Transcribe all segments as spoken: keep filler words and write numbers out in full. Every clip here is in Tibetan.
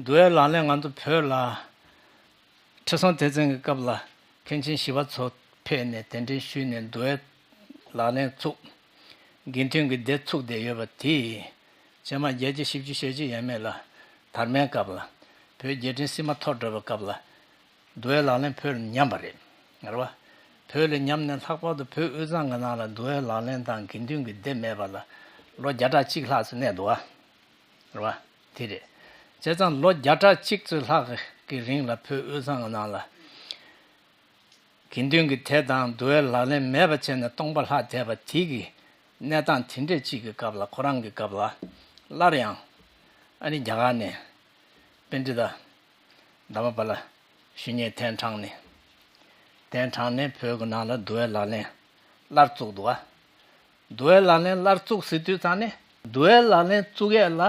འདུལ་བའི་ལག་ལེན་ང་ཚོ་བོད་ལ་ཁྲི་སྲོང་ལྡེ་བཙན་གྱི་སྐབས་ལ་མཁན་ཆེན་ཞི་བ་འཚོ་ཕེབས་ནས་གདན་འདྲེན་ཞུས་ནས་འདུལ་བའི་ལག་ལེན་བཙུགས། དགེ་འདུན་གྱི་སྡེ་བཙུགས་བསྡད་ཡོད་པ་དེ། རྗེས་མ་བརྒྱད་བརྒྱ་བཞི་བཅུ་ཞེ་གཅིག་ཡས་མས་ལ་དར་མའི་སྐབས་ལ་བོད་རྒྱལ་ཕྲན་བསིལ་མ་མཐོ་འགྲོ་བའི་སྐབས་ལ། འདུལ་བའི་ལག་ལེན་བོད་ལ་ཉམས་པ་རེད། རེད་བ། བོད་ལ་ཉམས་ནས་ལྷག་པར་དུ་བོད་དབུས་གཙང་གི་ནང་ལ་འདུལ་བའི་ལག་ལེན་དང་དགེ་འདུན་གྱི་སྡེ་མེད་པ་ལ་ལོ་བརྒྱ་ཕྲག་གཅིག་ལྷག་ཙམ་གནས་འདུག་བ། རེད་བ། དེ་རེད། བྱས་ཙང་ལོ་བརྒྱ་ཕྲག་གཅིག་ཙམ་ལྷག་གི་རིང་ལ་བོད་དབུས་གཙང་གི་ནང་ལ་དགེ་འདུན་གྱི་སྡེ་དང་འདུལ་བའི་ལག་ལེན་མེད་པ་བྱས་ནས་སྟོང་པ་ལྷག་བསྡད་པ་དེ་གི་གནས་སྟངས་དེ་འདྲས་གཅིག་གི་སྐབས་ལ་ཁོ་རང་གི་སྐབས་ལ་སླར་ཡང་ཨ་ནི་རྒྱ་གར་ནས་པཎྜི་ཏ་དྷརྨ་པཱ་ལ་ཞུ་མཁན་གདན་དྲངས་ནས། གདན་དྲངས་ནས་བོད་ཀྱི་ནང་ལ་འདུལ་བའི་ལག་ལེན་སླར་བཙུགས་འདུག་བ། འདུལ་བའི་ལག་ལེན་སླར་བཙུགས་ཟེར་དུས་ཙང་ནས་འདུལ་བའི་ལག་ལེན་བཙུགས་ཡས་ལ་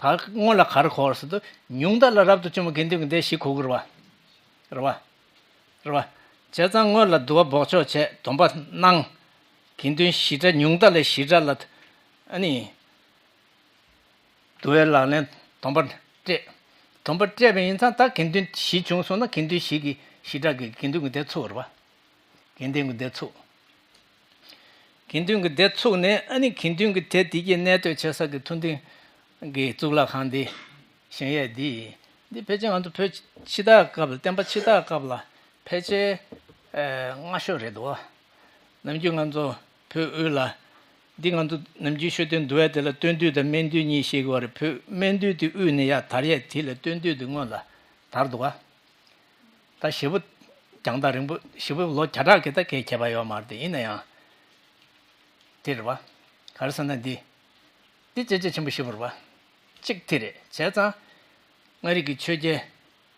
ད་སྔོན་ལ་ག་རེ་གོ་བ་ཟེར་དུས་ཉུང་མཐའ་ལ་རབ་ཏུ་བྱུང་བ་དགེ་འདུན་གྱི་སྡེ་བཞི་གོ་གི་རེད་བ། རེད་བ། རེད་བ། བྱས་ཙང་སྔོན་ལ་འདུལ་བ་འབོགས་ཆོག་བྱས་སྡོམ་པ་གནང་། དགེ་འདུན་བཞི་གྲྭ་ཉུང་མཐའ་ལ་བཞི་གྲྭ་ལ་ཨ་ནི། འདུལ་བའི་ལག་ལེན་སྡོམ་པ་སྤྲད། སྡོམ་པ་སྤྲད་པ་ཡིན་ཙང་ད་དགེ་འདུན་བཞི་བྱུང་སོང་ན་དགེ་འདུན་བཞི་གི་བཞི་གྲྭ་གི་དགེ་འདུན་གྱི་སྡེ་ཚུགས་རེད་བ། དགེ་འདུན་གྱི་སྡེ་ཚུགས། དགེ་འདུན་གྱི་སྡེ་ཚུགས་ནས་ཨ་ནི་དགེ་འདུན་གྱི་སྡེ་དེ་གའི་གནས་སྡོད་བྱེད་ས་གི་མཐོ་ལྡིང་གི་གཙུག་ལག་ཁང་འདི་བཞེངས་ཡས་འདི། འདི་ཕལ་ཆེར་ང་ཚོ་བོད་ཕྱི་དར་སྐབས་ལ་བསྟན་པ་ཕྱི་དར་སྐབས་ལ་ཕལ་ཆེར་ཨ་སྔ་ཤོས་རེད་འདུག་བ། ནམ་རྒྱུན་ང་ཚོ་བོད་དབུས་ལ། འདི་ང་ཚོ་ནམ་རྒྱུན་ཤོད་དོན་འདུལ་བ་དེ་ལ་སྟོན་དུས་དང་སྨད་དུས་གཉིས་བཤད་ཀྱི་ཡོད་རེད། བོད་སྨད་དུས་དེ་དབུས་ནས་ཡར་དར་ཡས་དེ་ལ་སྟོན་དུས་དེ་སྔོན་ལ་དར་འདུག་ག་ད་ཞེ་པོ་རྒྱང་ཐག་རིང་པོ་ཞེ་པོ་ལོ་བརྒྱ་ཕྲག་གི་ད་གའི་ཁྱད་པར་ཡོད་མ་རེད་དེ། ཡིན་ན་ཡང་དེ་རེད་བ། ག་རེ་ཟེར་ན་འདི། འདི་དཔྱད་བརྗོད་ཆེན་པོ་ཞེ་པོ་རེད་བ། གཅིག་དེ་རེད། བྱས་ཙང་། མངའ་རིས་ཀྱི་ཆོས་རྒྱལ་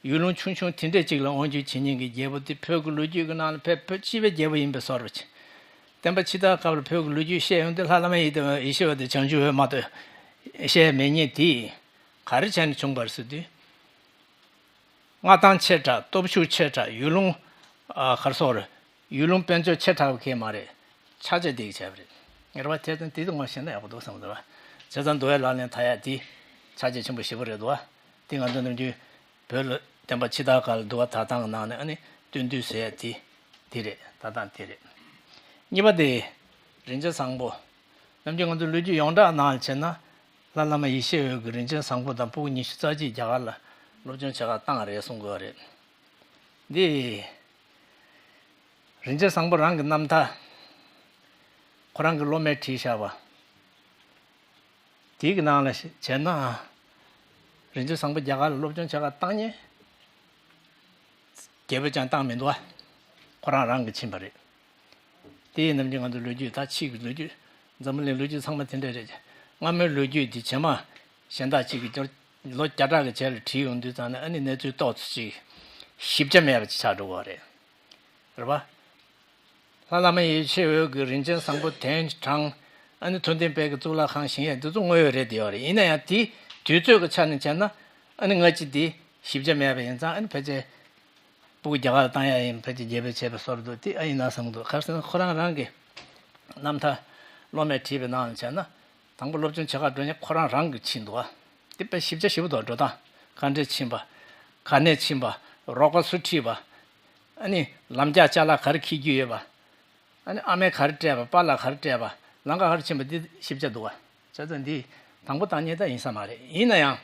ཡུལ་ལུང་ཆུང་ཆུང་དེ་འདྲས་ཅིག་ལ་དབང་བསྒྱུར་བྱེད་མཁན་གྱི་རྒྱལ་པོ་དེ་བོད་ཀྱི་ལོ་རྒྱུས་ཀྱི་ནང་ལ་བོད་བོད་སྤྱི་པའི་རྒྱལ་པོ་ཡིན་པའི་བཟོ་འདྲ་ཅིག་བསྟན་པ་ཕྱི་དར་སྐབས་ལ་བོད་ཀྱི་ལོ་རྒྱུས་བཤད་ཡོང་དུས་ལྷ་བླ་མ་ཡེ་ཤེས་ཡེ་ཤེས་འོད་དེ་བྱང་ཆུབ་འོད་མ་གཏོགས་བཤད་མེད་མཁན་དེས་ག་རེ་བྱས་ནས་བྱུང་བ་རེད་ཟེར་དུས། མངའ་ཐང་ཆེ་དྲགས། སྟོབས་ཤུགས་ཆེ་དྲགས། ཡུལ་ལུང་ཨ་ག་རེ་ཟེར། ཡུལ་ལུང་དཔལ་འབྱོར་ཆེ་དྲགས་པ་གང་མ་རེད། ཕྱག་རྒྱ་དེ་གིས་བྱས་པ་རེད། ངེས་པ་དེ་ཙམ་དེ་དུ་ངོ་ཤེས་ན་ཡག་པོ་འདུག་བསམ་འདུག་བ། བྱས་ཙང་འདུལ་བའི་ལག་ལེན་དར་ཡ་དེ་ཕྱག་རྒྱ་ཆེན་པོ་ཞེ་པོ་རེད་འདུག་བ། དེ་ང་ཚོ་ནམ་རྒྱུན་བོད་ལ་བསྟན་པ་ཕྱི་དར་སྐབས་ལ་འདུལ་བ་དར་སྟངས་ཀྱི་ནང་ནས་ཨ་ནི་སྟོན་དུས་ཟེར་ཡ་དེ་དེ་རེད། དར་སྟངས་དེ་རེད། གཉིས་པ་དེ་རིན་ཆེན་བཟང་པོ། ནམ་རྒྱུན་ང་ཚོ་ལོ་རྒྱུས་ཡོངས་གྲགས་ནང་ལ་བྱས་ན། ལྷ་བླ་མ་ཡེ་ཤེས་འོད་ཀྱིས་རིན་ཆེན་བཟང་པོ་དང་ཕྲུ་གུ་ཉི་ཤུ་རྩ་གཅིག་རྒྱ་གར་ལ་སློབ་སྦྱོང་བྱེད་གར་བཏང་རེད་གསུང་གི་ཡོད་རེད། འདི། རིན་ཆེན་བཟང་པོ་རང་གི་རྣམ་ཐར། ཁོ་རང་གི་སློབ་མས་བྲིས་བཞག་པ། དེའི་གི་ནང་ལ་བྱས་ན། རིན་ཆེན་བཟང་པོ་རྒྱ་གར་ལ་སློབ་སྦྱོང་བྱེད་གར་བཏང་མཁན། རྒྱལ་པོས་ཀྱང་བཏང་མི་འདུག་བ། ཁོ་རང་རང་གིས་ཕྱིན་པ་རེད། དེ་ཡི་ནམ་རྒྱུན་ང་ཚོ་ལོ་རྒྱུས་ད་ཕྱིས་ཀྱི་ལོ་རྒྱུས། འཛམ་བུ་གླིང་ལོ་རྒྱུས་ཚང་མ་དེ་འདྲ་རེད། སྔ་མོའི་ལོ་རྒྱུས་འདི་རྗེས་མ་གཞན་དག་ཅིག་གིས་ལོ་བརྒྱ་ཕྲག་གི་རྗེས་ལ་བྲིས་ཡོང་དུས་ཙང་ནས་ཨ་ནི་གནས་ཚུལ་ཏོག་ཙམ་ཅིག་ཞིབ་ཆ་མེད་པ་ཅིག་ཆགས་འགྲོ་གི་རེད། རེད་པ། ལྷ་བླ་མ་ཡེ་ཤེས་འོད་ཀྱིས་རིན་ཆེན་བཟང་པོ་གདན་དྲངས། ཨ་ནི་མཐོ་ལྡིང་དཔལ་གྱི་གཙུག་ལག་ཁང་བཞེངས་ཡས་འདི་ཚོ་དངོས་ཡོད་རེད་དེ་ཡོད་རེད། ཡིན་ན་ཡང་དེ་དུས་ཚོད་ཀྱི་ཆ་ནས་བྱས་ན་ཨ་ནི་སྔ་ཕྱི་དེ་ཞིབ་ཆ་མེད་པ་ཡིན་ཙང་ཨ་ནི་ཕལ་ཆེར། སྤུ་གུ་རྒྱ་གར་ལ་བཏང་ཡ་ཡིན་ཕལ་ཆེར་རྒྱལ་པོས་བྱས་པའི་བཟོ་འདྲ་འདུག་དེ་ཨ་ཡིན་ན་བསམ་གྱི་འདུག་ག་རེ་ཟེར་ན་ཁོ་རང་རང་གི་རྣམ་ཐར་སློབ་མས་བྲིས་པའི་ནང་ལ་བྱས་ན། དང་པོ་སློབ་སྦྱོང་བྱེད་གར་འགྲོ་མཁན་ཁོ་རང་རང་གིས་ཕྱིན་འདུག་བ། དེ་དཔེ་ཞིབ་ཆ་ཞེ་པོ་འདུག་འགྲོ་སྟངས་ག་འདྲས་ཕྱིན་པ། ག་ནས་ཕྱིན་པ། རོགས་པ་སུ་ཁྲིད་པ། ཨ་ནི་ལམ་རྒྱགས་ཅ་ལག་ག་རེ་འཁྱེར་རྒྱུ་ཡོད་པ། ཨ་ནི་ཨ་མས་ག་རེ་སྤྲད་པ། པཱ་ལགས་ག་རེ་སྤྲད་པ། ལམ་ཁ་ག་རེ་ཕྱིན་པ་འདི་ཞིབ་ཆ་འདུག་བ། བྱས་ཙང་འདི་དང་པོ་བཏང་མཁན་ད་ཡིན་ས་མ་རེད། ཡིན་ན་ཡང་།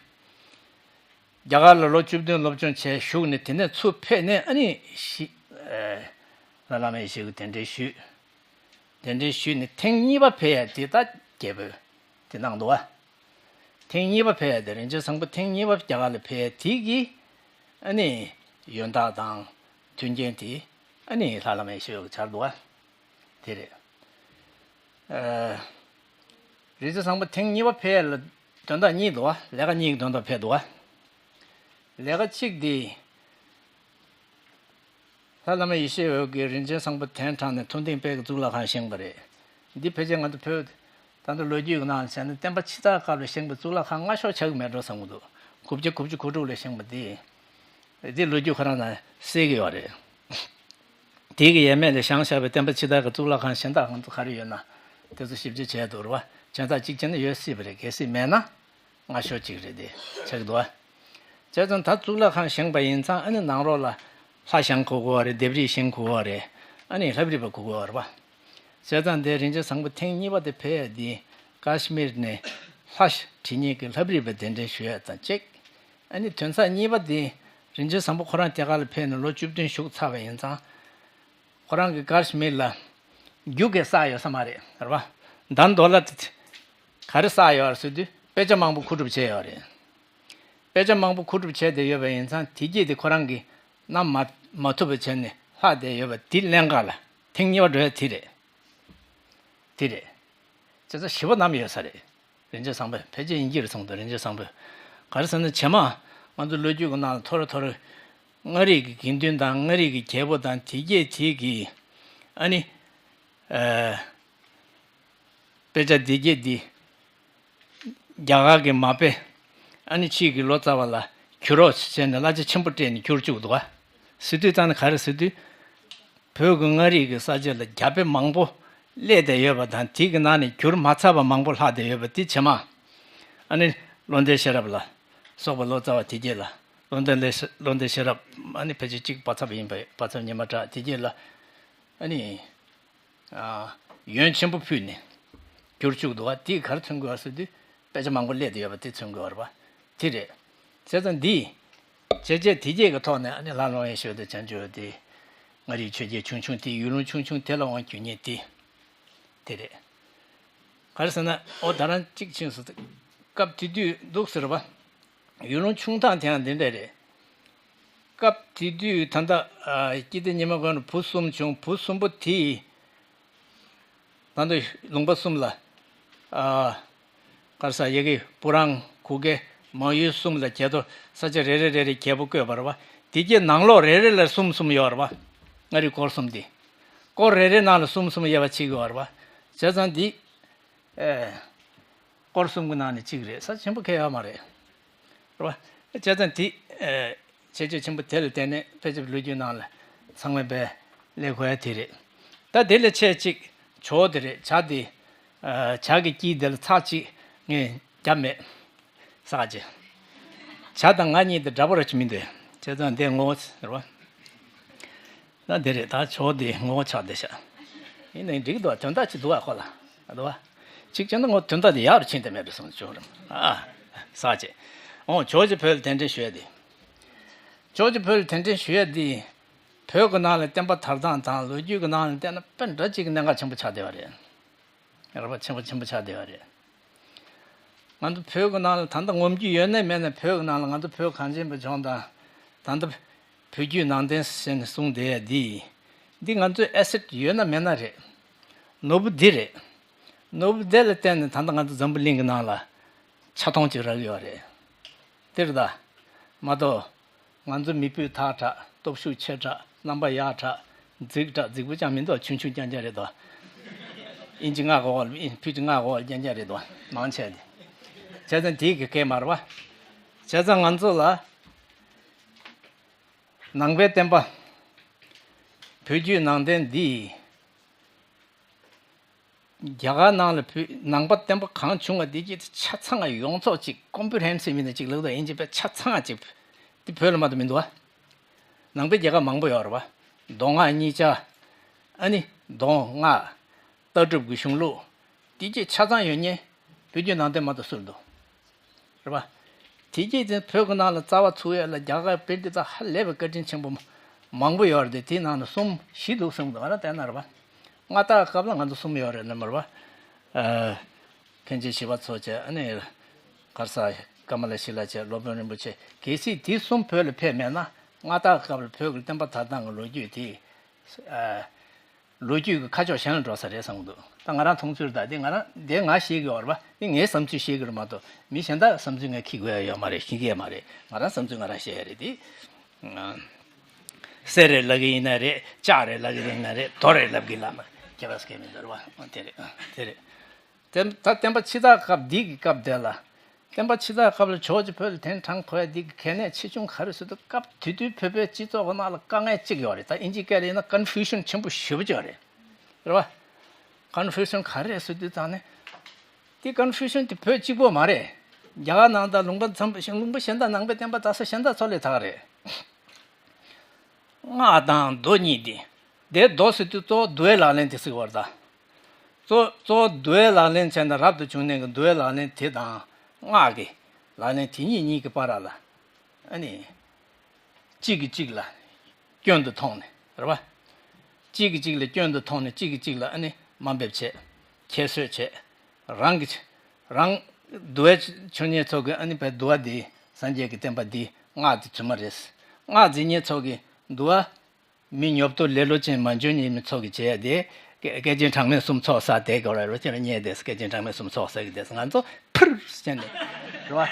རྒྱ་གར་ལ་ལོ་བཅུ་བདུན་སློབ་སྦྱོང་བྱས་བཞུགས་ནས་དེ་ནས་ཚུར་ཕེབས་ནས་ཨ་ནི་ཤི། ཨ། ལྷ་བླ་མ་ཡེ་ཤེས་ཀྱིས་གདན་འདྲེན་ཞུས། གདན་འདྲེན་ཞུས་ནས་ཐེངས་གཉིས་པ་ཕེབས་ཡ་དེ་ད་རྒྱལ་པོས་དེ་གནང་འདུག་བ། ཐེངས་གཉིས་པ་ཕེབས་ཡ་དེ་རིན་ཆེན་བཟང་པོ་ཐེངས་གཉིས་པ་རྒྱ་གར་ལ་ཕེབས་ཡ་དེ་གི་ཨ་ནི་ཡོན་བདག་དང་མཐུན་རྐྱེན་དེ་ཨ་ནི་ལྷ་བླ་མ་ཡེ་ཤེས་འོད་ཀྱིས་སྦྱར་འདུག་བ། དེ་རེད། ཨ། རིན་ཆེན་བཟང་པོ་ཐེངས་གཉིས་པ་ཕེབས་ཡ་ལ་དོན་དག་གཉིས་འདུག་བ། ལས་ཀ་གཉིས་ཀྱི་དོན་དག་ཕེབས་འདུག་བ། ལས་ཀ་གཅིག་དེ། ལྷ་བླ་མ་ཡེ་ཤེས་འོད་ཀྱིས་རིན་ཆེན་བཟང་པོ་གདན་དྲངས་ནས་མཐོ་ལྡིང་དཔལ་གྱི་གཙུག་ལག་ཁང་བཞེངས་པ་རེད། འདི་ཕལ་ཆེར་ང་ཚོ་བོད་ད་ལྟ་ལོ་རྒྱུས་ཀྱི་ནང་བྱས་ན་བསྟན་པ་ཕྱི་དར་སྐབས་ལ་བཞེངས་པའི་གཙུག་ལག་ཁང་སྔ་ཤོས་ཆགས་ཀྱི་མེད་འགྲོ་བསམ་གྱི་འདུག་དགུ་བརྒྱ་དགུ་བཅུ་གོ་དྲུག་ལ་བཞེངས་པ་དེ། དེ་ལོ་རྒྱུས་ཁོ་རང་ནང་གསལ་གྱི་ཡོད་རེད། དེ་གི་ཡས་མས་ལ་བཞེངས་བཞག་པའི་བསྟན་པ་ཕྱི་དར་གྱི་གཙུག་ལག་ཁང་གཞན་དག་ཁོང་ཚོ་ག་རེ་ཡོད་ན་དེ་ཚོ་ཞིབ་དཔྱད་བྱས་འདུག་རེད་བ། གཞན་དག་གཅིག་བྱས་ན་ཡོད་སྲིད་པ་རེད། གལ་སྲིད་མེད་ན་སྔ་ཤོས་གཅིག་རེད་དེ་ཆགས་ཀྱི་འདུག་བ། བྱས་ཙང་ད་གཙུག་ལག་ཁང་བཞེངས་པ་ཡིན་ཙང་ཨ་ནི་ནང་ལོགས་ལ་ལྷ་བཞེངས་དགོས་ཀྱི་ཡོད་རེད། ལྡེབས་རིས་བཞེངས་དགོས་ཀྱི་ཡོད་རེད། ཨ་ནི་ལྷ་བྲིས་པ་དགོས་ཀྱི་ཡོད་རེད་པ། བྱས་ཙང་དེ་རིན་ཆེན་བཟང་པོ་ཐེངས་གཉིས་པ་དེ་ཕེབས་ཡ་དེ་ཀ་ཤི་མིར་ནས་ལྷ་བྲིས་མཁན་གྱི་ལྷ་བྲིས་པ་གདན་འདྲེན་ཞུ་ཡ་དང་གཅིག་ཨ་ནི་དོན་ཚན་གཉིས་པ་དེ་རིན་ཆེན་བཟང་པོ་ཁོ་རང་དེ་ག་ལ་ཕེབས་ནས་ལོ་བཅུ་བདུན་བཞུགས་ཚར་བ་ཡིན་ཙང་། ཁོ་རང་གི་ཀ་ཤི་མིར་ལ་རྒྱུ་གས་བསགས་ཡོད་ས་མ་རེད། རེད་པ། ད་ཌོ་ལར་དེ་ག་རེ་བསགས་ཡོད་རེད་ཟེར་དུས་དཔེ་ཆ་མང་པོ་མཁོ་སྒྲུབ་བྱས་ཡོད་རེད། དཔེ་ཆ་མང་པོ་མཁོ་སྒྲུབ་བྱས་བསྡད་ཡོད་པ་ཡིན་ཙང་དེ་རྗེས་དེ་ཁོ་རང་གིས་བསྣམས་མ་མ་ཐུབ་པ་བྱས་ནས་ལྷག་བསྡད་ཡོད་པ་དེ་ལེན་ག་ལ་ཐེངས་གཉིས་པ་འགྲོ་ཡ་དེ་རེད། དེ་རེད། བྱས་ཙང་ཞི་བ་བསྣམས་ཡོད་ས་རེད། རིན་ཆེན་བཟང་པོས་ཕལ་ཆེར་ཡིན་གྱི་རེད་གསུངས་འདུག་རིན་ཆེན་བཟང་པོས། ག་རེ་ཟེར་ན་བྱེ་མ་ང་ཚོ་ལོ་རྒྱུས་ཀྱི་ནང་ལ་ཐོར་ཐོར། མངའ་རིས་ཀྱི་དགེ་འདུན་དང་མངའ་རིས་ཀྱི་རྒྱལ་པོ་དང་དེ་རྒྱས་དེ་གི་ཨ་ནི། ཨ། དཔེ་ཆ་དེ་རྒྱས་དེ། རྒྱ་གར་གྱི་མ་དཔེ། ཨ་ནི་ཕྱིས་ཀྱི་ལོ་ཙཱ་བ་ལ་བསྒྱུར་རོགས་བྱས་ནས་གླ་ཆ་ཆེན་པོ་སྤྲད་ནས་བསྒྱུར་བཅུག་འདུག་ག་ཟེར་དུས་ཙང་ནས་ག་རེ་ཟེར་དུས། བོད་ཀྱི་མངའ་རིས་ཀྱི་ས་ཆ་ལ་རྒྱ་དཔེ་མང་པོ་སླེབས་བསྡད་ཡོད་པ་དང་དེ་གི་ནང་ནས་བསྒྱུར་མ་ཚར་བ་མང་པོ་ལྷག་བསྡད་ཡོད་པ་དེ་བྱེ་མ། ཨ་ནི་བློ་ལྡན་ཤེས་རབ་ལ་སོགས་པ་ལོ་ཙཱ་བ་དེ་རྗེས་ལ་བློ་ལྡན་ལས་བློ་ལྡན་ཤེས་རབ་ཨ་ནི་ཕལ་ཆེར་གཅིག་པ་ཚབ་ཡིན་པས་པ་ཚབ་ཉི་མ་གྲགས་དེ་རྗེས་ལ་ཨ་ནི། ཨ། ཡོན་ཆེན་པོ་ཕུལ་ནས་བསྒྱུར་བཅུག་འདུག་བ། དེས་ག་རེ་མཚོན་གྱི་ཡོད་རེད་ཟེར་དུས་དཔེ་ཆ་མང་པོ་སླེབས་བསྡད་ཡོད་པ་དེ་མཚོན་གྱི་ཡོད་རེད་པ། དེ་རེད། བྱས་ཙང་འདི། བྱས་རྗེས་དེ་རྗེས་ཀྱི་ཐོག་ནས་ཨ་ནི་ལྷ་ལོང་ཡེ་ཤེས་དང་བྱང་ཆུབ་དེ། མངའ་རིས་ཆོས་རྒྱལ་ཆུང་ཆུང་དེ་ཡུལ་ལུང་ཆུང་ཆུང་དེ་ལ་དབང་བསྒྱུར་མཁན་དེ། དེ་རེད། ག་རེ་ཟེར་ན་ཨོ་ད་རང་གཅིག་ཕྱིན་སོང་། སྐབས་དེ་དུས་འདུག་ཟེར་བ། ཡུལ་ལུང་ཆུང་ཐང་དེའང་འདི་འདྲ་རེད། སྐབས་དེ་དུས་ད་ལྟ་ཨ་སྐྱིད་ལྡེ་ཉི་མ་མགོན་ལ་བུ་གསུམ་བྱུང་། བུ་གསུམ་པོ་དེས་ད་ལྟ་ལུང་པ་གསུམ་ལ་ཨ་ག་རེ་ཟེར་ཡ་གི་སྤུ་རང་གུ་གེ་མང་ཡུལ་གསུམ་ལ་རྒྱལ་ཐོ་ས་ཆ་རེ་རེ་རེ་རེ་རྒྱལ་པོ་བསྐོས་པ་རེད་བ། དེ་གའི་ནང་ལོགས་རེ་རེ་ལ་གསུམ་གསུམ་ཡོད་རེད་བ། མངའ་རིས་སྐོར་གསུམ་དེ། སྐོར་རེ་རེ་ནང་ལ་གསུམ་གསུམ་དབྱེ་བ་ཕྱེ་གི་ཡོད་རེད་བ། བྱས་ཙང་འདི། ཨེ། སྐོར་གསུམ་གྱི་ནང་ནས་གཅིག་རེད། ས་ཆེན་པོ་ཁེལ་ཡོད་མ་རེད། རེད་བ། བྱས་ཙང་དེ། ཨེ། ཁྱད་ཆོས་ཆེན་པོ་དེ་ལ་བརྟེན་ནས་དཔེ་ཆ་ལོ་རྒྱུས་ནང་ལ་ཚང་མས་དཔེ་ལེན་དགོས་ཡ་དེ་རེད། ད་དེ་ལས་ཆེས་གཅིག་ཇོ་བོ་དེ་རེད། ཇ་དེ། ཨ། ཇ་གི་དཀྱིལ་དེ་ལ་ཚྭ་གཅིག་ངས་བརྒྱབ་མེད། ཟ་བྱེད། ཇ་དང་ང་གཉིས་དེ་འདྲ་པོ་ར་ཅིག་མི་འདུག་བྱས་ཙང་དེ་ངོ་བོ་རེད་བ། ད་འདི་རེད། ད་ཇོ་བོ་འདི་ངོ་བོ་ཆགས་བསྡད་ཤག་ཡིན་ནའི་འགྲིག་འདུག་དོན་དག་ཅིག་འདུག་ཨ་ཁོ་ལ། ཨ་འདུག་བ། གཅིག་བྱས་ན་ངོ་དོན་དག་འདི་ཡག་རུ་ཕྱིན་བསྡད་མེད་པའི་བསམ་བྱུང་རེད། ཨ། ཟ་བྱེད། འོ་ཇོ་བོ་རྗེ་བོད་ལ་གདན་འདྲེན་ཞུ་ཡ་འདི། ཇོ་བོ་རྗེ་བོད་ལ་གདན་འདྲེན་ཞུ་ཡ་འདི། བོད་ཀྱི་ནང་ལ་བསྟན་པ་དར་སྟངས་དང་ལོ་རྒྱུས་ཀྱི་ནང་ལ་བལྟས་ན་དཔེ་འདྲ་གཅིག་གི་གནད་འགག་ཆེན་པོ་ཆགས་བསྡད་པ་རེད། རེད་པ། ཆེན་པོ་ཆེན་པོ་ཆགས་བསྡད་པ་རེད། ང་ཚོ་བོད་ཀྱི་ནང་ལ་ད་ལྟ་ངོམ་རྒྱུ་ཡོད་ནའི་མེད་ནའི་བོད་ཀྱི་ནང་ལ་ང་ཚོ་བོད་གངས་ཅན་པའི་ལྗོངས་དང་། ད་ལྟ་བོད་བརྒྱུད་ནང་བསྟན་ཟེར་ནས་གསུངས་བསྡད་ཡ་འདི། འདི་ང་ཚོའི་ཨེ་སེ་ཊི་ཡོད་ན་མེད་ན་རེད། ནོར་བུ་འདི་རེད། ནོར་བུ་འདི་ལ་བརྟེན་ནས་ད་ལྟ་ང་ཚོ་འཛམ་བུ་གླིང་གི་ནང་ལ་ཆ་མཐོང་ཅིག་རག་གི་ཡོད་རེད། དེ་རེད་ད། མ་གཏོགས། ང་ཚོ་མི་སྤུས་དག་དྲགས། སྟོབས་ཤུགས་ཆེ་དྲགས། རྣམ་པ་ཡག་དྲགས། རྫིག་དྲགས། རྫིག་པོ་ཅང་མི་འདུག་ཆུང་ཆུང་རྐྱང་རྐྱང་རེད་དོ། ཨིན་ཅི་ལྔ་གོ་བ་ལ་ཨིན། ཕི་ཊི་ལྔ་གོ་བ་ལ་རྐྱང་རྐྱང་རེད་དོ། མང་ཆེ་ནི། བྱས་ཙང་དེའི་གི་སྐད་མ་རེད་བ། བྱས་ཙང་ང་ཚོ་ལ་ནང་པའི་བསྟན་པ། བོད་བརྒྱུད་ནང་བསྟན་འདི། རྒྱ་གར་ནང་ལ་བོད་ནང་པ་བསྟན་པ་གང་བྱུང་བ་འདི་གི་ཆ་ཚང་ཡོངས་རྫོགས་ཅིག་ཀོམ་པི་རི་ཧེན་སིབ་ཡིན་ན་ཅིག་ལབ་དང་ཨིན་ཇི་པའི་ཆ་ཚང་ཅིག་འདི་བོད་ལ་མ་གཏོགས་མི་འདུག་བ། ནང་པའི་རྒྱལ་ཁབ་མང་པོ་ཡོད་རེད་བ། མདོ་སྔགས་གཉིས་ཆ། ཨ་ནི་མདོ་སྔགས། ལྟ་གྲུབ་ཀྱི་གཞུང་ལུགས། འདི་གི་ཆ་ཚང་ཡོད་མཁན་བོད་བརྒྱུད་ནང་བསྟན་མ་གཏོགས་སུ་འདུག་རེད་པ། དེ་རྗེས་དེ་བོད་ཀྱི་ནང་ལ་རྩ་བ་ཚུགས་ཡ་ལ་རྒྱ་གར་དཔེ་འདི་དག་ཧ་ལས་པའི་བཀའ་དྲིན་ཆེན་པོ་མང་པོ་ཡོད་རེད་དེ། དེའི་ནང་ནས་གསུམ་བཞི་འདུག་གསུངས་འདུག་ང་རང་བལྟས་ན་རེད་པ། མངའ་བདག་སྐབས་ལ་ང་ཚོ་གསུམ་ཡོད་རེད་ལབ་མ་རེད་པ། ཨ། མཁན་ཆེན་ཞི་བ་འཚོ་བྱས། ཨ་ནི་གར་ས་ཀ་མ་ལ་ཤི་ལ་བྱས། སློབ་དཔོན་རིན་པོ་ཆེ། གལ་སྲིད་དེ་གསུམ་བོད་ལ་ཕེབས་མེད་ན་མངའ་བདག་སྐབས་ལ་བོད་ཀྱི་བསྟན་པ་དར་སྟངས་ཀྱི་ལོ་རྒྱུས་དེ། ཨ། ལོ་རྒྱུས་ཀྱི་ཁ་ཕྱོགས་གཞན་ལ་འགྲོ་ས་རེད་བསམ་གྱི་འདུག་ད་ང་རང་མཐོང་ཚུལ་ད་འདི་ང་རང་འདི་ང་བཤད་ཀྱི་ཡོད་རེད་པ། འདི་ངའི་བསམ་ཚུལ་བཤད་ཀྱི་རེད་མ་གཏོགས་མི་གཞན་དག་བསམ་ཚུལ་ངས་འཁྱེར་དགོས་ཡ་ཡོད་མ་རེད། ཤེས་ཀྱི་ཡོད་མ་རེད། ང་རང་བསམ་ཚུལ་ང་རང་བཤད་ཡ་རེད་འདི། ཨ། གསེར་རེད་ལབ་ཀྱི་ཡིན་ན་རེད། ལྕགས་རེད་ལབ་ཀྱི་ཡིན་ན་རེད། རྡོ་རེད་ལབ་ཀྱི་ལབ་ན་ཁྱད་པར་གང་ཡང་མི་འདུག་རེད་པ། དེ་རེད། དེ་རེད། དེ་ད་བསྟན་པ་ཕྱི་དར་སྐབས་འདི་གི་སྐབས་དེ་ལ། བསྟན་པ་ཕྱི་དར་སྐབས་ལ་ཇོ་བོ་རྗེ་བོད་ལ་གདན་དྲངས་དགོས་ཡ་འདི་གི་གལ་གནད་ཆེ་ཆུང་ག་རེ་ཟེར་དུས་སྐབས་དེ་དུས་བོད་པའི་སྤྱི་ཚོགས་ཀྱི་ནང་ལ་དཀའ་ངལ་གཅིག་ཡོད་རེད། ད་ཨིན་ཇིའི་སྐད་ལ་ཡིན་ན་ཀོན་ཕུ་ཤན་ཆེན་པོ་ཞེ་པོ་ཅིག་ཡོད་རེད། རེད་པ། ཀོན་ཕུ་ཤན་ག་རེ་རེད་ཟེར་དུས་ཙང་ནས། དེ་ཀོན་ཕུ་ཤན་དེ་བོད་གཅིག་པོ་མ་རེད། རྒྱ་གར་ནང་དང་ལུང་པ་འཚམ་པོ་ཞིག་ལུང་པ་གཞན་དང་ནང་པའི་བསྟན་པ་དར་ས་གཞན་དང་ཚོ་ལས་ཐག་རེད། སྔགས་དང་མདོ་གཉིས་དེ། དེ་མདོ་ཟེར་དུས་གཙོ་བོ་འདུལ་བའི་ལག་ལེན་དེ་ཟེར་བར་ད། གཙོ་གཙོ་བོ་འདུལ་བའི་ལག་ལེན་བྱས་ན་རབ་ཏུ་བྱུང་ནས་ཀྱི་འདུལ་བའི་ལག་ལེན་དེ་དང་སྔགས་ཀྱི་ལག་ལེན་དེ་གཉིས་གཉིས་ཀྱི་བར་ལ། ཨ་ནི། གཅིག་གིས་གཅིག་ལ་སྐྱོན་དུ་མཐོང་ནས་རེད་བ། གཅིག་གིས་གཅིག་ལ་སྐྱོན་དུ་མཐོང་ནས་གཅིག་གིས་གཅིག་ལ་ཨ་ནི་དམའ་འབེབས་བྱས། ཁྱད་གསོད་བྱས། རང་གི་རང་། འདུལ་བའི་མཆོད་མེ་ཚོགས་ཀྱི་ཨ་ནི་བའི་འདུལ་བ་འདི་སངས་རྒྱས་ཀྱི་བསྟན་པ་འདི་སྔགས་འདི་རྫུན་མ་རེད། སྔགས་འཛིན་མཁན་ཚོགས་ཀྱི་འདུལ་བ། མི་ཉོབ་ཏོ་ལེ་ལོ་ཅན་མ་འཇོན་ཉེས་མི་ཚོགས་ཀྱི་བྱེད་ཡ་དེ། སྐད་སྐད་ཅིག་གྲངས་མེད་གསུམ་ཚོགས་ས་དེ་གོ་ར་རོ་ཅན་ར་ཉེས་དེ་སྐད་ཅིག་གྲངས་མེད་གསུམ་ཚོགས་ས་གི་དེ་ང་ཚོ་ཕུར་ཟེར་ནས་རེད་བ།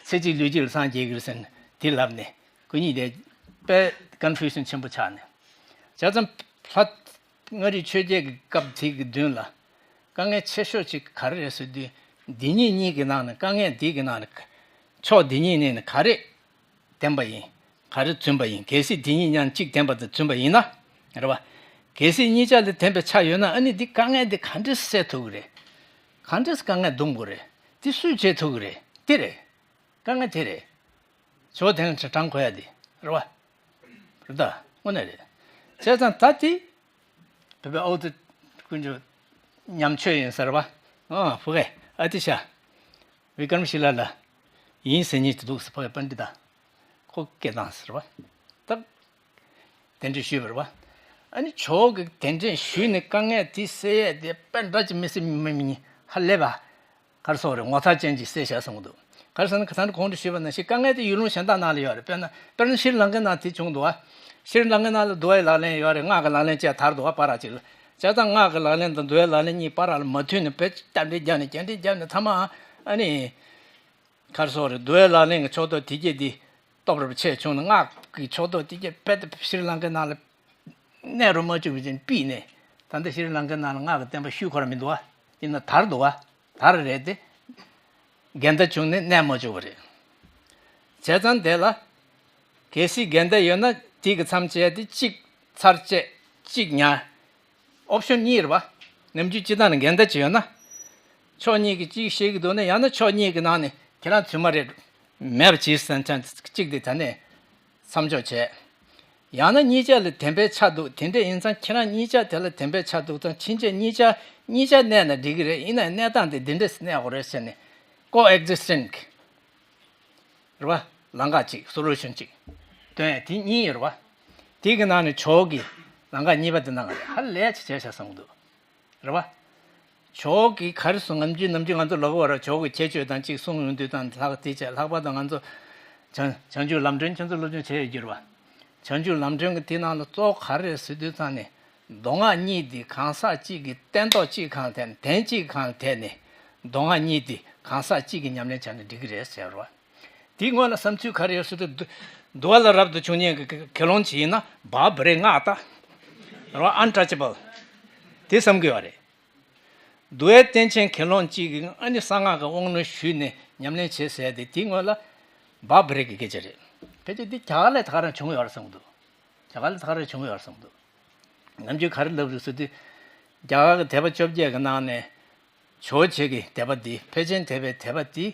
ཚེ་གཅིག་ལུས་གཅིག་ལ་སངས་རྒྱས་ཀྱི་རེད་ཟེར་ནས་དེ་ལབ་ནས་ཁོ་གཉིས་དེ་དཔེ་ཀོན་ཕུ་ཤན་ཆེན་པོ་ཆགས་ནས་བྱས་ཙང་ལྷ། མངའ་རིས་ཆོས་རྒྱལ་གྱི་སྐབས་དེ་གི་མདུན་ལ་དཀའ་ངལ་ཆེ་ཤོས་ཅིག་ག་རེ་རེད་ཟེར་དུས། འདི་གཉིས་གཉིས་ཀྱི་ནང་ནས་དཀའ་ངལ་འདི་གི་ནང་ནས་ཕྱོགས་འདི་གཉིས་ནས་ནི་ག་རེ་བདེན་པ་ཡིན། ག་རེ་རྫུན་པ་ཡིན། གལ་སྲིད་འདི་གཉིས་ཉིད་གཅིག་བདེན་པ་དང་རྫུན་པ་ཡིན་ན། རེད་བ། གལ་སྲིད་གཉིས་ཆ་ལས་བདེན་པའི་ཆ་ཡོད་ན་ཨ་ནི་འདི་དཀའ་ངལ་འདི་ག་འདྲས་སེལ་ཐུབ་ཀྱི་རེད། ག་འདྲས་དཀའ་ངལ་འདུམ་དགོས་རེད། འདི་སུས་བྱེད་ཐུབ་ཀྱི་རེད། འདི་རེད། དཀའ་ངལ་དེ་རེད། ཇོ་དེང་དྲ་དྲང་གོ་ཡ་དེ་རེད་བ། རེད་ད། དངོས་གནས་རེད། བྱས་ཙང་ད་དེ། བོད་པའི་ཨའུ་ཏི་དཀོན་མཆོག་ཉམས་ཆོས་ཡིན་ཟེར་བ། ཨ་ཕུ་གེ་ཨ་ཏི་ཤ། བི་ཀྲམ་ཤི་ལ་ལ། ཡིན་ཟེར་ཉིད་ཀྱི་འདུག་ཟེར་ཕུ་གེ་པཎྜི་ཏ། ཁོ་སྐད་བཏང་ཟེར་བ། ད། གདན་འདྲེན་ཞུས་པ་རེད་བ། ཨ་ནི་ཇོ་གི་གདན་འདྲེན་ཞུས་ནས་དཀའ་ངལ་དེ་སེལ་ཡས་དེ་དཔེ་འདྲ་ཅིག་མི་སྲིད་མི་མི་ཧ་ལས་པ། ག་རེ་ཟེར་དགོས་རེད། ངོ་མཚར་ཅན་གྱི་གསལ་བཤད་གསུངས་འདུག་ག་རེ་ཟེར་ན་ད་ནི་གོང་དུ་ཞུས་པ་ནང་བཞིན་དཀའ་ངལ་དེ་ཡུལ་ལུང་གཞན་དག་ནང་ལ་ཡོད་རེད། དཔེར་ན་དཔེར་ན་ཤྲི་ལང་ཀའི་ནང་དེ་བྱུང་འདུག་བ། ཤྲི་ལང་ཀའི་ནང་ལ་འདུལ་བའི་ལག་ལེན་ཡོད་རེད། སྔགས་ཀྱི་ལག་ལེན་བཅས་དར་འདུག་བ། བར་ར་ཅིག་ལ་བྱས་ཙང་སྔགས་ཀྱི་ལག་ལེན་དང་འདུལ་བའི་ལག་ལེན་གཉིས་བར་ར་ལ་མ་མཐུན་ནས་བེད་སྟབས་འདྲེ་བརྒྱབ་ནས་རྒྱ་འདྲེ་བརྒྱབ་ནས་ཐ་མ་ཨ་ནི། ག་རེ་ཟེར་དགོས་རེད། འདུལ་བའི་ལག་ལེན་གྱི་ཕྱོགས་གཏོགས་དེ་གྱད་དེ་སྟོབས་རེ་བ་ཆེ་བྱུང་ནས་སྔགས་ཀྱི་ཕྱོགས་གཏོགས་དེ་གྱད་དཔེ་དེ་ཤྲི་ལང་ཀའི་ནང་ལ། གནས་རུ་མ་བཅུག་པའི་ཅིན་པིས་ནས། ད་ལྟ་ཤྲི་ལང་ཀའི་ནང་ལ་སྔགས་ཀྱི་བསྟན་པ་ཤུལ་འཁོར་མི་འདུག་བ། དེ་ན་དར་འདུག་བ། དར་རེད་དེ། འགལ་ཟླ་བྱུང་ནས་གནས་མ་བཅུག་པ་རེད། བྱས་ཙང་དེ་ལ། གལ་སྲིད་འགལ་ཟླ་ཡོད་ན་དེ་གི་མཚམས་བཅད་དེ་གཅིག་ཚར་བཅད་གཅིག་ཉར། ཨོབ་ཤོན་གཉིས་རེད་བ། ནམ་རྒྱུན་སྤྱི་བཏང་ནས་འགལ་ཟླ་ཅིག་ཡོད་ན། ཕྱོགས་གཉིས་ཀྱིས་གཅིག་བཤད་ཀྱི་འདུག་ན་ཡང་ན་ཕྱོགས་གཉིས་ཀྱི་ནང་ནས་ཁྱེད་རང་རྫུན་མ་རེད། མེད་པ་བྱས་ཟིན་ཙང་གཅིག་དེ་ད་ནས་མཚམས་འཇོག་བྱས། ཡང་ན་གཉིས་ཆ་ལ་བདེན་པའི་ཆ་འདུག་དེ་འདྲ་ཡིན་ཙང་ཁྱེད་རང་གཉིས་ཆ་དེ་ལ་བདེན་པའི་ཆ་འདུག་ཙང་ཕྱིན་ཆད་གཉིས་ཆ་གཉིས་ཆ་གནས་ན་འགྲིག་གི་རེད། ཡིན་ན་གནས་སྟངས་དེ་འདི་འདྲས་གནས་དགོས་རེད་ཟེར་ནས་ཀོ་ཨེག་ཛིས་ཊེན་ཊི་གི་རེད་བ། ལམ་ཁ་གཅིག་སོ་ལུ་ཤན་གཅིག་སྟོན་ཡ་དེ་གཉིས་ཡོད་རེད་བ། དེ་གི་ནང་ནས་ཇོ་གི་ལམ་ཁ་གཉིས་པ་དེ་ནང་ཧ་ལས་ཆེ་བྱས་བཞག་བསམ་གི་འདུག་རེད་བ། ཇོ་གི་ག་རེ་གསུང་ནམ་རྒྱུན་ནམ་རྒྱུན་ང་ཚོ་ལབ་ཀྱི་ཡོད་རེད། ཇོ་གི་ཁྱད་ཆོས་དང་གཅིག་གསུང་ཡོང་དུས་དང་ལྷག་དེ་བྱས་ལྷག་པར་དུ་ང་ཚོ་བྱང་བྱང་ཆུབ་ལམ་སྒྲོན་ཁྱོད་ཚོ་སློབ་སྦྱོང་བྱས་ཡོད་རྒྱུ་རེད་བ། བྱང་ཆུབ་ལམ་སྒྲོན་གྱི་དེ་ནང་ལ་གཙོ་བོ་ག་རེ་རེད་ཟེར་དུས་ཙང་ནས་མདོ་སྔགས་གཉིས་དེ་གང་ཟག་གཅིག་གི་སྟན་ཐོག་གཅིག་གང་ལ་བསྡད་ནས་གདན་གཅིག་གང་ལ་བསྡད་ནས་མདོ་སྔགས་གཉིས་དེ་གང་ཟག་གཅིག་གི་ཉམས་ལེན་བྱས་ན་འགྲིག་གི་རེད་ཟེར་བ། དེའི་སྔོན་ལ་བསམ་ཚུལ་ག་རེ་ཡོད་ཟེར་དུས། འདུལ་བ་ལ་རབ་ཏུ་བྱུང་ཉིད་ཀྱི་དགེ་སློང་ཅིག་ཡིན་ན་བག་བེ་རེ་སྔགས་ལྟ། རོ་ཨན་ཊ་ཆེ་བལ། དེ་བསམ་གྱི་ཡོད་རེད། འདུལ་བའི་སྟན་ཆེན་དགེ་སློང་གཅིག་གིས་ཨ་ནི་གསང་སྔགས་ཀྱི་དབང་ལུང་ཞུས་ནས་ཉམས་ལེན་བྱེད་ཟེར་ཏེ་དེའི་སྔོན་ལ་བག་བེ་རེ་གི་སྐད་ཆ་རེད། ཕལ་ཆེར་འདི་རྒྱ་གར་ལ་ད་ག་རང་བྱུང་ཡོད་རེད་བསམ་གྱི་འདུག་རྒྱ་གར་ལ་ད་ག་རང་བྱུང་ཡོད་རེད་བསམ་གྱི་འདུག་ནམ་རྒྱུན་ག་རེ་ལབ་རེད་ཟེར་དུས། རྒྱ་གར་གྱི་དད་པ་བཅོ་བརྒྱད་ཀྱི་ནང་ནས་ཇོ་བོ་རྗེ་གི་དད་པ་འདི་ཕལ་ཆེན་དད་པའི་དད་པ་འདི།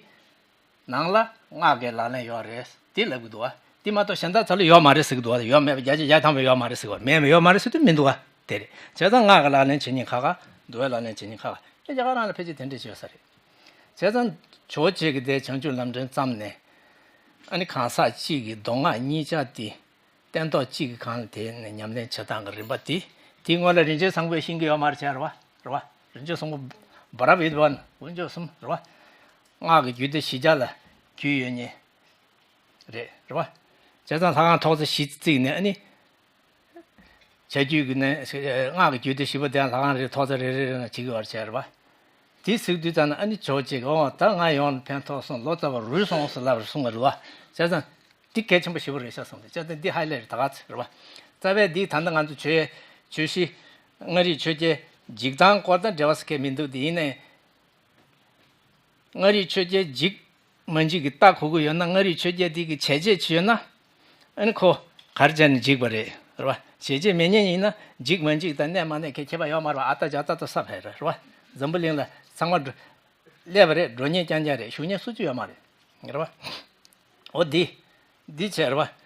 ནང་ལ་སྔགས་ཀྱི་ལག་ལེན་ཡོད་རེད་དེ་ལབ་ཀྱི་འདུག་བ། དེ་མ་གཏོགས་གཞན་དག་ཚོ་ལ་ཡོད་མ་རེད་ཟེར་གྱི་འདུག་བ། ཡོད་མེད་པ་བརྒྱ་ཆ་བརྒྱ་ཐམ་པ་ཡོད་མ་རེད་ཟེར་གྱི་བ། མེད་མེད་ཡོད་མ་རེད་ཟེར་དུས་མི་འདུག་བ། དེ་རེད། བྱས་ཙང་སྔགས་ཀྱི་ལག་ལེན་བྱེད་མཁན་ཁག་ཁག་འདུལ་བའི་ལག་ལེན་བྱེད་མཁན་ཁག་ཁག་དེ་རྒྱ་གར་རང་ལ་ཕལ་ཆེར་དེ་འདྲས་བྱེད་ས་རེད། བྱས་ཙང་ཇོ་བོ་རྗེ་གི་དེ་བྱང་ཆུབ་ལམ་སྒྲོན་བརྩམས་ནས། ཨ་ནི་གང་ཟག་གཅིག་གི་མདོ་སྔགས་གཉིས་ཆ་དེ། སྟན་ཐོག་གཅིག་གི་སྒང་ལ་དེ་ནས་ཉམས་ལེན་བྱེད་སྟངས་ཀྱི་རིམ་པ་དེ། དེའི་སྔོན་ལ་རིན་ཆེན་བཟང་པོས་ཤེས་ཀྱི་ཡོད་མ་རེད་བྱས་རེད་བ། རེད་བ། རིན་ཆེན་བཟང་པོ་བ་ར་བི་དབང་དཀོན་མཆོག་གསུམ་རེད་བ། སྔགས་ཀྱི་རྒྱུད་སྡེ་བཞི་བརྒྱ་ལ་རྒྱུད་ཡོད་མཁན་རེད། རེད་བ། བྱས་ཙང་ལྷ་ཁང་ཐོག་ཚད་བཞི་བརྩིགས་ནས་ཨ་ནི། བྱ་རྒྱུད་ཀྱི་ནས་སྔགས་ཀྱི་རྒྱུད་སྡེ་བཞི་པོ་དེ་ཡང་ལྷ་ཁང་རེ་ཐོག་ཚད་རེ་རེ་རེ་ནང་བྱེད་ཀྱི་ཡོད་རེད་བྱས་རེད་བ། དེ་ཟེར་དུས་ཙམ་ན་ཨ་ནི་ཇོ་བོ་རྗེ་གིས་ཨོ་ད་ང་ཡོང་ལ་ཕན་ཐོགས་སོང་། ལོ་ཙཱ་བ་རུལ་སོང་ཟེར་ལབ་རེད་གསུངས་པ་རེད་བ། བྱས་ཙང་། འདི་གལ་ཆེན་པོ་ཞེ་པོ་རེད་ཤག་བསམ་སྟེ་བྱས་ཙང་འདི་ཧའི་ལའི་ཊི་ད་ག་ཚོད་རེད་བ། རྩ་བའི་འདི་ད་ལྟ་ང་ཚོ་ཆོས་ཆོས་གཞི། མངའ་རིས་ཆོས་རྒྱལ་འཇིག་སྟངས་སྐོར་དང་འབྲེལ་བ་ཟེར་མཁན་མི་འདུག་དེ་ཡིན་ནའི། མངའ་རིས་ཆོས་རྒྱལ་འཇིག་མ་འཇིག་གི་ལྟ་གོ་གི་ཡོད་ན་མངའ་རིས་ཆོས་རྒྱལ་འདི་གི་བྱས་རྗེས་ཅི་ཡོད་ན། ཨ་ནི་ཁོ་ག་རེ་བྱས་ནས་འཇིག་པ་རེད་རེད་བ། བྱས་རྗེས་མེད་མཁན་ཡིན་ན་འཇིག་མ་འཇིག་དང་གནས་མ་གནས་ཁྱད་ཁྱད་པར་ཡོད་མ་རེད་བ། ཨ་ཏ་ཇ་ཏ་ཏ་ས་ཕེ་རེད་རེད་བ། འཛམ་བུ་གླིང་ལ་ཚང་མ་འགྲོ། སླེབས་པ་རེད། འགྲོ་མཁན་རྐྱང་རྐྱང་རེད། བཞུགས་མཁན་སུ་གཅིག་ཡོད་མ་རེད། རེད་བ། འོ་འདི། འདི་བྱས་རེད་བ།